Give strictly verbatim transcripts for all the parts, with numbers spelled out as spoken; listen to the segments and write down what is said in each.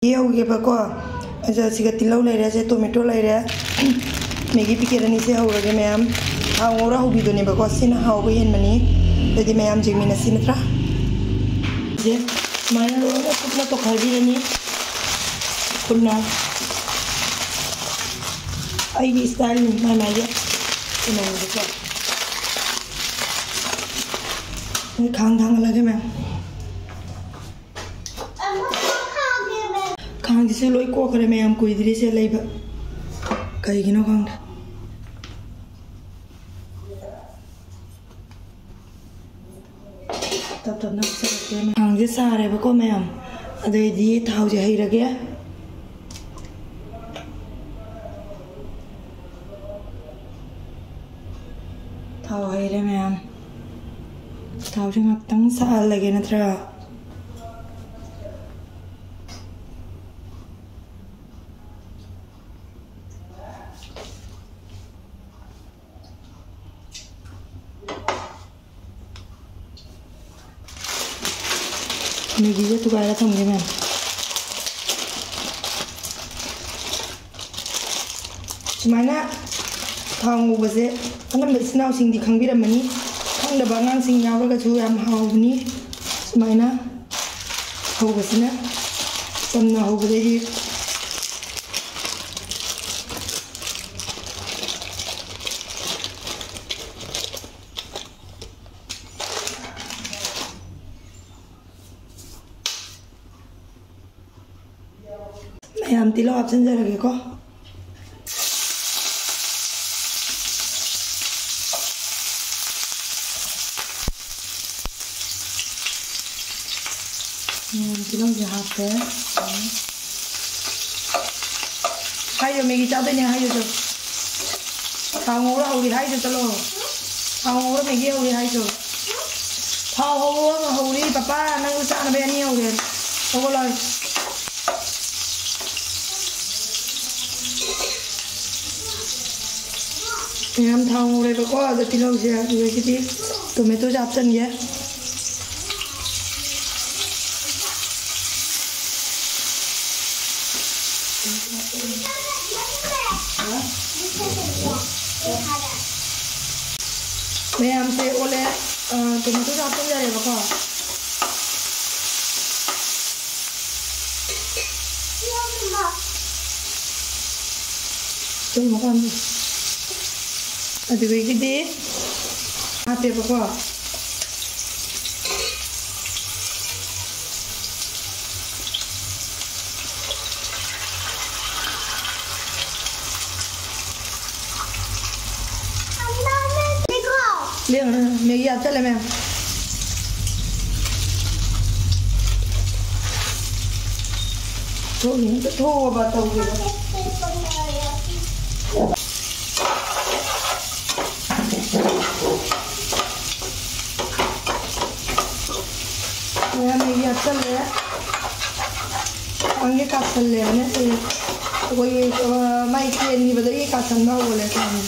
ꯌꯦꯡꯍꯧꯒꯦꯕꯀꯣ꯫ ꯑꯗ ꯁꯤꯒ ꯇꯤꯜꯍꯧ ꯂꯩꯔꯦ, ꯁꯦ tomato ꯂꯩꯔꯦ꯫ Maggi packet ꯑꯅꯤꯁꯦ ꯍꯧꯔꯒꯦ ꯃꯌꯥꯝ꯫ ꯊꯥꯎ ꯉꯧꯔ ꯍꯧꯕꯤꯗꯨꯅꯦꯕꯀꯣ, ꯁꯤꯅ ꯍꯥꯎꯕ ꯍꯦꯟꯕꯅꯤ꯫ ꯑꯗꯨꯗꯤ ꯃꯌꯥꯝ ꯌꯦꯡꯃꯤꯟꯅꯁꯤ ꯅꯠꯇ꯭ꯔꯥ? ꯁꯦ ꯁꯨꯃꯥꯏꯅ ꯂꯣꯏꯅ ꯀꯨꯞꯅ ꯇꯣꯈꯥꯏꯕꯤꯔꯅꯤ꯫ ꯈꯨꯠꯅ꯫ ꯑꯩꯒꯤ style ꯅꯤ, ꯃꯥꯏ ꯃꯥꯏꯒꯤ ꯀꯩꯅꯣꯅꯤꯕꯀꯣ꯫ ꯑꯩ ꯈꯥꯡ ꯊꯥꯡꯒꯠꯂꯒꯦ ꯃꯌꯥꯝ꯫ ꯈꯥꯡꯁꯤꯁꯨ ꯂꯣꯏ ꯀꯣꯛꯈ꯭ꯔꯦ ꯃꯌꯥꯝ, ꯀꯨꯏꯗ꯭ꯔꯤꯁꯦ ꯂꯩꯕ꯫ ꯀꯩꯒꯤꯅꯣ ꯈꯪꯗꯦ꯫ ꯇꯞ ꯇꯞꯅ ꯍꯥꯞꯆꯔꯛꯀꯦ꯫ ꯈꯥꯡꯁꯦ ꯁꯥꯔꯦꯕꯀꯣ ꯃꯌꯥꯝ, ꯑꯗꯩꯗꯤ ꯊꯥꯎꯁꯦ ꯍꯩꯔꯒꯦ꯫ ꯊꯥꯎ ꯍꯩꯔꯦ ꯃꯌꯥꯝ꯫ ꯊꯥꯎꯁꯦ ꯉꯥꯛꯇꯪ ꯁꯥꯍꯜꯂꯒꯦ ꯅꯠꯇ꯭ꯔꯥ? Maggiꯁꯦ ꯊꯨꯒꯥꯏꯔ ꯊꯝꯒꯦ ꯃꯌꯥꯝ꯫ ꯁꯨꯃꯥꯏꯅ ꯊꯥꯎ ꯉꯧꯕꯁꯦ ꯑꯅꯝꯕ ꯏꯆꯤꯟ ꯏꯅꯥꯎꯁꯤꯡꯗꯤ ꯈꯪꯕꯤꯔꯝꯃꯅꯤ, ꯈꯪꯗꯕ ꯑꯉꯥꯡꯁꯤꯡ ꯌꯥꯎꯔꯒꯁꯨ ꯌꯥꯝ ꯍꯥꯎꯕꯅꯤ꯫ ꯁꯨꯃꯥꯏꯅ ꯍꯧꯕꯁꯤꯅ, ꯆꯝꯅ ꯍꯧꯕꯗꯒꯤ꯫ ꯃꯌꯥꯝ ꯇꯤꯜꯍꯧ ꯍꯥꯞꯆꯤꯟꯖꯔꯒꯦꯀꯣ꯫ ꯃꯌꯥꯝ ꯇꯤꯜꯍꯧꯁꯦ ꯍꯥꯞꯄꯦ꯫ ꯍꯥꯏꯌꯣ, Maggi ꯆꯥꯗꯣꯏꯅꯦ ꯍꯥꯏꯌꯣ ꯆꯣ꯫ ꯊꯥꯎ ꯉꯧꯔ ꯍꯧꯔꯤ ꯍꯥꯏꯗꯣ ꯆꯠꯂꯣ꯫ ꯊꯥꯎ ꯉꯧꯔ Maggi ꯍꯧꯔꯤ ꯍꯥꯏꯗꯣ꯫ ꯊꯥꯎ ꯍꯧꯔ ꯍꯧꯔꯤ ꯄꯄꯥ, ꯅꯪꯁꯨ ꯆꯥꯅꯕ ꯑꯅꯤ ꯍꯧꯔꯦ꯫ ꯍꯧꯒꯠꯂꯣ꯫ ꯃꯌꯥꯝ ꯊꯥꯎ ꯉꯧꯔꯦꯕꯀꯣ, ꯑꯗꯣ ꯇꯤꯜꯍꯧꯁꯦ ꯑꯗꯨꯗꯒꯤꯗꯤ tomatoꯁꯦ ꯍꯥꯞꯆꯤꯟꯒꯦ꯫ ꯃꯌꯥꯝꯁꯦ ꯑꯣꯜꯂꯦ꯫ ꯑ, ꯀꯩꯅꯣꯁꯨ ꯍꯥꯞꯆꯤꯟꯖꯔꯦꯕꯀꯣ꯫ ꯆꯨꯝꯕ ꯄꯥꯝꯃꯤ꯫ ꯑꯗꯨꯗꯒꯤꯗꯤ ꯍꯥꯞꯄꯦꯕꯀꯣ꯫ ꯂꯦꯡꯉꯅꯨ, ꯃꯦꯒꯤ ꯍꯥꯞꯆꯜꯂꯦ ꯃꯌꯥꯝ꯫ ꯊꯣꯛꯅꯤ, ꯑꯝꯇ ꯊꯣꯛꯑꯣꯕ ꯇꯧꯔꯤꯕ꯫ ꯃꯌꯥꯝ ꯃꯦꯒꯤ ꯍꯥꯞꯆꯜꯂꯦ꯫ ꯈꯪꯗꯦ, ꯀꯥꯁꯜꯂꯦꯕꯅꯦ꯫ ꯑꯩꯈꯣꯏꯒꯤ, ꯑ, ꯃꯩ ꯀꯦꯟꯈꯤꯕꯗꯒꯤ ꯀꯥꯁꯟꯕ ꯍꯧꯒꯠꯂꯦ ꯈꯪꯗꯦ꯫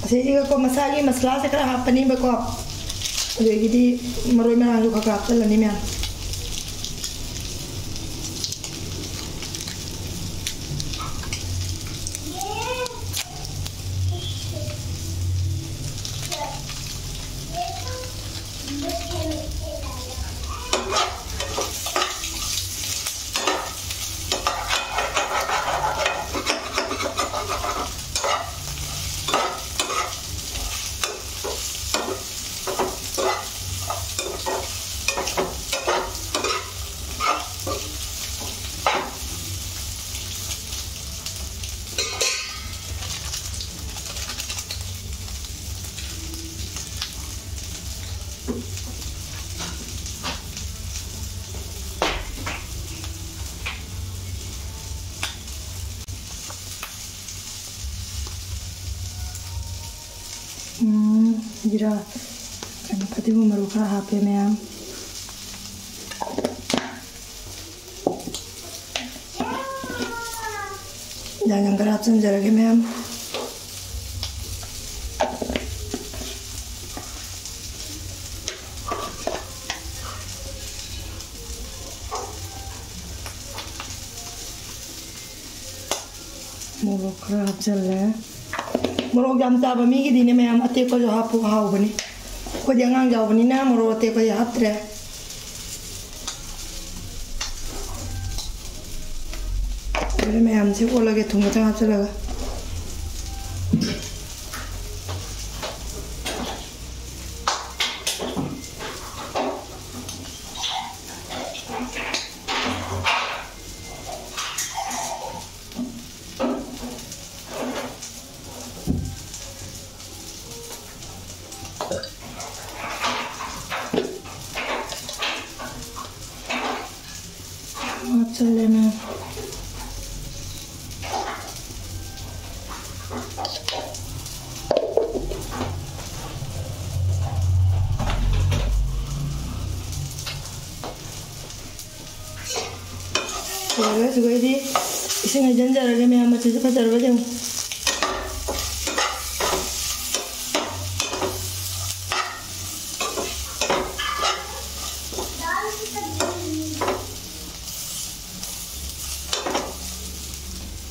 ꯑꯁꯤꯁꯤꯒꯀꯣ ꯃꯁꯥꯒꯤ ꯃꯁꯂꯥꯁꯦ ꯈꯔ ꯍꯥꯞꯄꯅꯤꯕꯀꯣ꯫ ꯑꯗꯒꯤꯗꯤ ꯃꯔꯣꯏ ꯃꯔꯥꯡꯁꯨ ꯈꯔ ꯈꯔ ꯍꯥꯞꯆꯜꯂꯅꯤ ꯃꯌꯥꯝ꯫ ꯎꯝ, ꯖꯤꯔꯥ, ꯀꯩꯅꯣ, ꯐꯗꯤꯒꯣꯝ ꯃꯔꯨ ꯈꯔ ꯍꯥꯞꯄꯦ ꯃꯌꯥꯝ꯫ ꯌꯥꯏꯉꯪ ꯈꯔ ꯍꯥꯞꯆꯤꯟꯖꯔꯒꯦ, ꯃꯌꯥꯝ꯫ ꯃꯣꯔꯣꯛ ꯈꯔ ꯍꯥꯞꯆꯜꯂꯦ꯫ ꯃꯣꯔꯣꯛ ꯌꯥꯝ ꯆꯥꯕ ꯃꯤꯒꯤꯗꯤꯅꯦ, ꯃꯌꯥꯝ, ꯑꯇꯦꯛꯄꯁꯨ ꯍꯥꯞꯄꯨ, ꯍꯥꯎꯕꯅꯤ꯫ ꯑꯩꯈꯣꯏꯗꯤ ꯑꯉꯥꯡ ꯌꯥꯎꯕꯅꯤꯅ ꯃꯣꯔꯣꯛ ꯑꯇꯦꯛꯄꯗꯤ ꯍꯥꯞꯇ꯭ꯔꯦ꯫ ꯑꯗꯨꯅ ꯃꯌꯥꯝꯁꯦ ꯑꯣꯠꯂꯒꯦ, ꯊꯨꯝ ꯈꯤꯇꯪ ꯍꯥꯞꯆꯤꯜꯂꯒ꯫ ꯍꯥꯞꯆꯜꯂꯦ, ꯃꯌꯥꯝ꯫ ꯂꯣꯏꯔꯦ, ꯑꯗꯨꯒ ꯑꯩꯗꯤ ꯏꯁꯤꯡ ꯍꯩꯖꯤꯟꯖꯔꯒꯦ, ꯃꯌꯥꯝ, ꯃꯆꯨꯁꯦ ꯐꯖꯔꯕ ꯌꯦꯡꯉꯨ꯫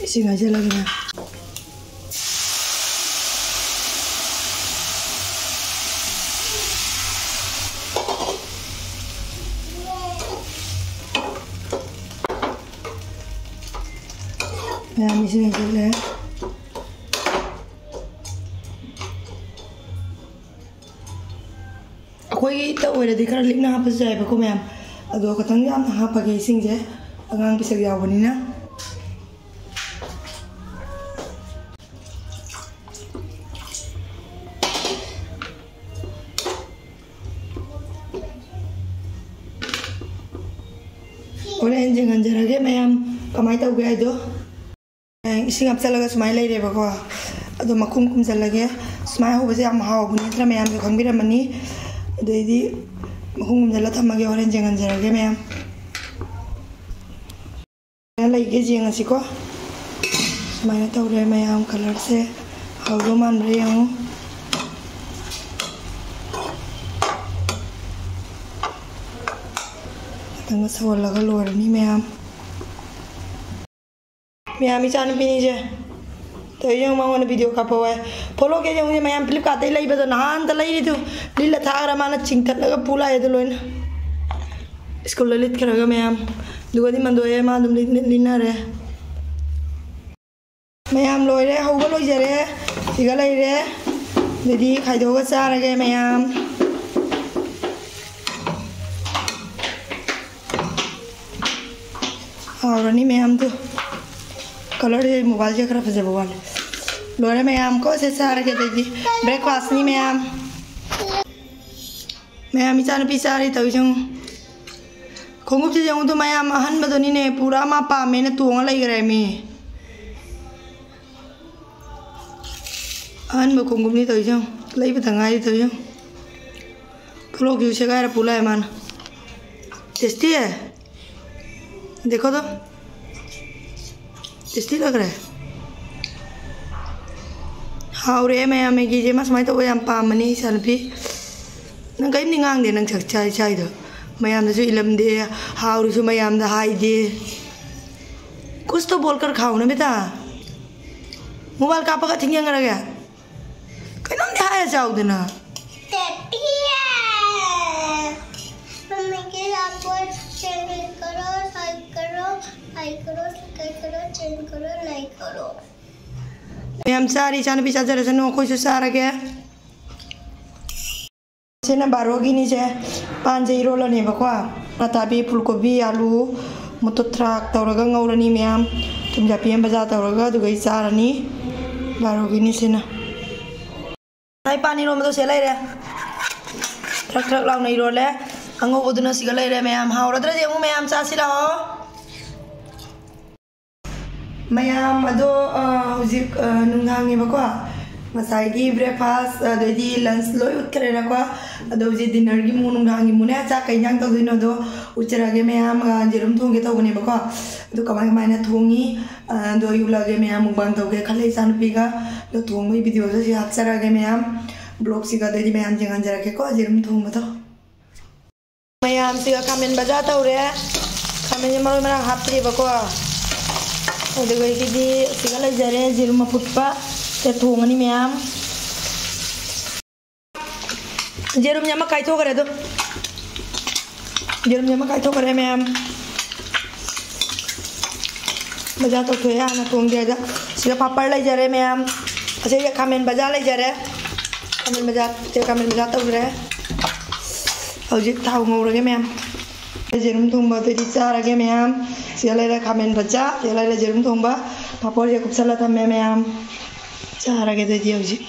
ꯏꯁꯤꯡ ꯍꯩꯖꯤꯜꯂꯒꯅꯦ꯫ ꯃꯌꯥꯝ, ꯏꯁꯤꯡ ꯍꯩꯖꯤꯜꯂꯦ꯫ ꯑꯩꯈꯣꯏꯒꯤ ꯇ ꯑꯣꯏꯔꯗꯤ ꯈꯔ ꯂꯤꯛꯅ ꯍꯥꯞꯄꯁꯨ ꯌꯥꯏꯕꯀꯣ, ꯃꯌꯥꯝ꯫ ꯑꯗꯣ ꯈꯤꯇꯪ ꯌꯥꯝꯅ ꯍꯥꯞꯄꯒꯦ ꯏꯁꯤꯡꯁꯦ, ꯑꯉꯥꯡ ꯄꯤꯁꯛ ꯌꯥꯎꯕꯅꯤꯅ꯫ ꯍꯣꯔꯦꯟ ꯌꯦꯡꯍꯟꯖꯔꯒꯦ, ꯃꯌꯥꯝ, ꯀꯃꯥꯏꯅ ꯇꯧꯒꯦ ꯍꯥꯏꯗꯣ꯫ ꯏꯁꯤꯡ ꯍꯥꯞꯆꯤꯜꯂꯒ ꯁꯨꯃꯥꯏꯅ ꯂꯩꯔꯦꯕꯀꯣ꯫ ꯑꯗꯣ ꯃꯈꯨꯝ ꯈꯨꯝꯖꯤꯜꯂꯒꯦ꯫ ꯁꯨꯃꯥꯏꯅ ꯍꯧꯕꯁꯦ ꯌꯥꯝ ꯍꯥꯎꯕꯅꯤ, ꯅꯠꯇ꯭ꯔꯥ? ꯃꯌꯥꯝꯁꯨ ꯈꯪꯕꯤꯔꯝꯃꯅꯤ꯫ ꯑꯗꯩꯗꯤ ꯃꯈꯨꯝ ꯈꯨꯝꯖꯤꯜꯂ ꯊꯝꯃꯒꯦ, ꯍꯣꯔꯦꯟ ꯌꯦꯡꯍꯟꯖꯔꯒꯦ, ꯃꯌꯥꯝ꯫ ꯂꯩꯒꯦ ꯌꯦꯡꯉꯁꯤꯀꯣ꯫ ꯁꯨꯃꯥꯏꯅ ꯇꯧꯔꯦ ꯃꯌꯥꯝ, ꯀꯂꯔꯁꯦ ꯍꯥꯎꯗꯧ ꯃꯥꯟꯕ꯭ꯔꯥ ꯌꯦꯡꯉꯨ꯫ ꯈꯤꯇꯪꯒ ꯁꯧꯍꯜꯂꯒ ꯂꯣꯏꯔꯅꯤ ꯃꯌꯥꯝ꯫ ꯃꯌꯥꯝ, ꯏꯆꯥꯅꯨꯄꯤꯅꯤꯁꯦ ꯇꯧꯔꯤꯁꯦ ꯌꯦꯡꯉꯨ, ꯃꯉꯣꯟꯗ ꯚꯤꯗꯤꯑꯣ ꯀꯥꯞꯄꯧ ꯍꯥꯏ꯫ ꯐꯣꯂꯣ ꯀꯦ ꯌꯦꯡꯉꯨꯁꯦ ꯃꯌꯥꯝ, ꯐ꯭ꯂꯤꯞꯀꯥꯔꯠꯇꯩ ꯂꯩꯕꯗꯣ ꯅꯍꯥꯟꯇ ꯂꯩꯔꯤꯗꯨ ꯂꯤꯠꯂ ꯊꯥꯈ꯭ꯔ ꯃꯥꯅ ꯆꯤꯡꯊꯠꯂꯒ ꯄꯨ ꯂꯥꯛꯑꯦ ꯑꯗꯨ ꯂꯣꯏꯅ꯫ ꯁ꯭ꯀꯨꯜꯗ ꯂꯤꯠꯈ꯭ꯔꯒ ꯃꯌꯥꯝ꯫ ꯑꯗꯨꯒꯗꯤ ꯃꯟꯗꯣꯏꯌꯦ, ꯃꯥ ꯑꯗꯨꯝ ꯂꯤꯠ-, ꯂꯤꯠ-, ꯂꯤꯠꯅꯔꯦ꯫ ꯃꯌꯥꯝ ꯂꯣꯏꯔꯦ, ꯍꯧꯕ ꯂꯣꯏꯖꯔꯦ꯫ ꯁꯤꯒ ꯂꯩꯔꯦ꯫ ꯑꯗꯨꯗꯤ ꯈꯥꯏꯗꯣꯛꯑꯒ ꯆꯥꯔꯒꯦ ꯃꯌꯥꯝ꯫ ꯍꯥꯎꯔꯅꯤ ꯃꯌꯥꯝꯗꯨ꯫ ꯀꯂꯔꯁꯦ ꯃꯣꯕꯥꯏꯜꯁꯦ ꯈꯔ ꯐꯖꯕ ꯋꯥꯠꯂꯦ꯫ ꯂꯣꯏꯔꯦ ꯃꯌꯥꯝ ꯀꯣ, ꯁꯦ ꯆꯥꯔꯒꯦ ꯑꯗꯩꯗꯤ꯫ ꯕ꯭ꯔꯦꯛꯐꯥꯁꯅꯤ ꯃꯌꯥꯝ꯫ ꯃꯌꯥꯝ, ꯏꯆꯥꯅꯨꯄꯤ ꯆꯥꯔꯤ ꯇꯧꯔꯤꯁꯦ ꯌꯦꯡꯉꯨ꯫ ꯈꯣꯡꯎꯞꯁꯦ ꯌꯦꯡꯉꯨꯗꯣ ꯃꯌꯥꯝ, ꯑꯍꯟꯕꯗꯨꯅꯤꯅꯦ ꯄꯨꯔꯥ ꯃꯥ ꯄꯥꯝꯃꯦꯅ ꯇꯣꯡꯉ ꯂꯩꯈ꯭ꯔꯦ ꯃꯤ꯫ ꯑꯍꯟꯕ ꯈꯣꯡꯎꯞꯅꯤ ꯇꯧꯔꯤꯁꯦ ꯌꯦꯡꯉꯨ꯫ ꯂꯩꯕꯇ ꯉꯥꯏꯔꯤ ꯇꯧꯔꯤꯁꯦ ꯌꯦꯡꯉꯨ꯫ ꯄꯣꯂꯣꯛꯁꯤꯁꯨ ꯁꯦꯒꯥꯏꯔ ꯄꯨ ꯂꯥꯛꯑꯦ ꯃꯥꯅ꯫ ꯇꯦꯁꯇꯤ? ꯗꯦꯈꯣ ꯇꯣ꯫ ꯇꯦꯁꯇꯤ ꯂꯛ ꯔꯍꯥ ꯍꯥꯏ꯫ ꯍꯥꯎꯔꯦ ꯃꯌꯥꯝ, ꯃꯦꯒꯤꯁꯦ ꯃꯥ ꯁꯨꯃꯥꯏꯅ ꯇꯧꯕ ꯌꯥꯝ ꯄꯥꯝꯕꯅꯦ ꯏꯆꯥꯅꯨꯄꯤ꯫ ꯅꯪ ꯀꯔꯤꯝꯗꯤ ꯉꯥꯡꯗꯦ, ꯅꯪ ꯆꯥꯛ ꯆꯥꯏ ꯆꯥꯏꯗꯣ꯫ ꯃꯌꯥꯝꯗꯁꯨ ꯏꯜꯂꯝꯗꯦ, ꯍꯥꯎꯔꯁꯨ ꯃꯌꯥꯝꯗ ꯍꯥꯏꯗꯦ꯫ ꯀꯨꯁ ꯇꯣ ꯕꯣꯜ ꯀꯔ ꯈꯥꯎ ꯅ ꯕꯦꯇꯥ꯫ ꯃꯣꯕꯥꯏꯜ ꯀꯥꯞꯄꯒ ꯊꯤꯡꯖꯤꯟꯈ꯭ꯔꯒꯦ꯫ ꯀꯩꯅꯣꯝꯗꯤ ꯍꯥꯏꯔ ꯆꯥꯎꯗꯅ꯫ ꯇꯦꯄꯤꯌꯦ꯫ ꯃꯃꯤꯒꯤ ꯑꯆꯥꯄꯣꯠ ꯆꯦꯟꯖ ꯀꯔꯣ, ꯁꯥꯏ ꯀꯔꯣ, ꯍꯥꯏ ꯀꯔꯣ, ꯁꯥꯏ ꯀꯔꯣ, ꯆꯦꯟꯖ ꯀꯔꯣ, ꯂꯥꯏ ꯀꯔꯣ꯫ ꯃꯌꯥꯝ ꯆꯥꯔꯤ, ꯏꯆꯥꯅꯨꯄꯤ ꯆꯥꯖꯔꯁꯅꯨ, ꯑꯩꯈꯣꯏꯁꯨ ꯆꯥꯔꯒꯦ꯫ ꯁꯤꯅ ꯕꯥꯔꯣꯒꯤꯅꯤꯁꯦ꯫ ꯄꯥꯟꯁꯦ ꯏꯔꯣꯜꯂꯅꯦꯕꯀꯣ꯫ ꯑꯇꯥꯕꯤ, ꯐꯨꯜꯀꯣꯕꯤ, ꯑꯥꯂꯨ, ꯃꯇꯨꯠ ꯊ꯭ꯔꯥꯛ ꯇꯧꯔꯒ ꯉꯧꯔꯅꯤ ꯃꯌꯥꯝ꯫ ꯊꯨꯝꯌꯥꯛꯄꯤ ꯑꯃ ꯕꯖꯥꯔ ꯇꯧꯔꯒ ꯑꯗꯨꯒ ꯑꯩ ꯆꯥꯔꯅꯤ꯫ ꯕꯥꯔꯣꯒꯤꯅꯤ ꯁꯤꯅ꯫ ꯉꯁꯥꯏ ꯄꯥꯟ ꯏꯔꯣꯟꯕꯗꯣ ꯁꯦ ꯂꯩꯔꯦ꯫ ꯊ꯭ꯔꯛ ꯊ꯭ꯔꯛ ꯂꯥꯎꯅ ꯏꯔꯣꯜꯂꯦ꯫ ꯑꯉꯧꯕꯗꯨꯅ ꯁꯤꯒ ꯂꯩꯔꯦ ꯃꯌꯥꯝ꯫ ꯍꯥꯎꯔꯗ꯭ꯔꯗꯤ ꯑꯃꯨꯛ ꯃꯌꯥꯝ ꯆꯥꯁꯤ ꯂꯥꯛꯑꯣ꯫ ꯃꯌꯥꯝ ꯑꯗꯣ, ꯑ, ꯍꯧꯖꯤꯛ, ꯑ, ꯅꯨꯡꯗꯥꯡꯅꯦꯕꯀꯣ꯫ ꯉꯁꯥꯏꯒꯤ breakfast, ꯑꯗꯩꯗꯤ lunch ꯂꯣꯏ ꯎꯠꯈ꯭ꯔꯦꯅꯀꯣ꯫ ꯑꯗꯣ ꯍꯧꯖꯤꯛ dinnerꯒꯤ ꯃꯨ, ꯅꯨꯡꯗꯥꯡꯒꯤ ꯃꯨꯅꯦ, ꯆꯥꯛ ꯀꯩ ꯏꯟꯖꯥꯡ ꯇꯧꯗꯣꯏꯅꯣꯗꯣ ꯎꯠꯆꯔꯛꯑꯒꯦ ꯃꯌꯥꯝ꯫ ꯑ, ꯌꯦꯔꯨꯝ ꯊꯣꯡꯒꯦ ꯇꯧꯕꯅꯦꯕꯀꯣ꯫ ꯑꯗꯨ ꯀꯃꯥꯏ ꯀꯃꯥꯏꯅ ꯊꯣꯡꯉꯤ, ꯑ, ꯑꯗꯣ ꯑꯩ ꯎꯠꯂꯛꯑꯒꯦ ꯃꯌꯥꯝ꯫ Mukbang ꯇꯧꯒꯦ ꯈꯜꯂꯦ ꯏꯆꯥꯅꯨꯄꯤꯒ꯫ ꯑꯗꯣ ꯊꯣꯡꯕꯒꯤ videoꯁꯨ ꯁꯤ ꯍꯥꯞꯆꯔꯛꯑꯒꯦ ꯃꯌꯥꯝ꯫ Vlogꯁꯤꯒ ꯑꯗꯩꯗꯤ ꯃꯌꯥꯝ ꯌꯦꯡꯍꯟꯖꯔꯛꯀꯦꯀꯣ ꯌꯦꯔꯨꯝ ꯊꯣꯡꯕꯗꯣ꯫ ꯃꯌꯥꯝꯁꯤꯒ ꯈꯥꯃꯦꯟ ꯕꯖꯥ ꯇꯧꯔꯦ꯫ ꯈꯥꯃꯦꯟꯁꯦ ꯃꯔꯣꯏ ꯃꯔꯥꯡ ꯍꯥꯞꯇ꯭ꯔꯤꯕꯀꯣ꯫ ꯑꯗꯨꯒ ꯑꯩꯒꯤꯗꯤ ꯁꯤꯒ ꯂꯩꯖꯔꯦ, ꯌꯦꯔꯨꯝ ꯑꯐꯨꯠꯄ꯫ ꯁꯦ ꯊꯣꯡꯉꯅꯤ ꯃꯌꯥꯝ꯫ ꯌꯦꯔꯨꯝꯁꯦ ꯑꯃ ꯀꯥꯏꯊꯣꯛꯈ꯭ꯔꯦ ꯑꯗꯣ꯫ ꯌꯦꯔꯨꯝꯁꯦ ꯑꯃ ꯀꯥꯏꯊꯣꯛꯈ꯭ꯔꯦ ꯃꯌꯥꯝ꯫ ꯕꯖꯥ ꯇꯧꯊꯣꯛꯑꯦ ꯍꯥꯟꯅ ꯊꯣꯡꯗ꯭ꯔꯤꯉꯩꯗ꯫ ꯁꯤꯗ ꯄꯥꯄꯔ ꯂꯩꯖꯔꯦ ꯃꯌꯥꯝ꯫ ꯑꯁꯤꯗ ꯈꯥꯃꯦꯟ ꯕꯖꯥ ꯂꯩꯖꯔꯦ꯫ ꯈꯥꯃꯦꯟ ꯕꯖꯥ, ꯁꯤꯗ ꯈꯥꯃꯦꯟ ꯕꯖꯥ ꯇꯧꯈ꯭ꯔꯦ꯫ ꯍꯧꯖꯤꯛ ꯊꯥꯎ ꯉꯧꯔꯒꯦ ꯃꯌꯥꯝ꯫ ꯌꯦꯔꯨꯝ ꯊꯣꯡꯕ ꯑꯗꯨꯗꯤ ꯆꯥꯔꯒꯦ ꯃꯌꯥꯝ꯫ ꯁꯤꯗ ꯂꯩꯔꯦ ꯈꯥꯃꯦꯟ ꯕꯖꯥ, ꯁꯤꯗ ꯂꯩꯔꯦ ꯌꯦꯔꯨꯝ ꯊꯣꯡꯕ, ꯄꯥꯄꯔꯁꯦ ꯀꯨꯞꯁꯜꯂ ꯊꯝꯃꯦ ꯃꯌꯥꯝ꯫ ꯆꯥꯔꯒꯦ ꯑꯗꯨꯗꯤ ꯍꯧꯖꯤꯛ꯫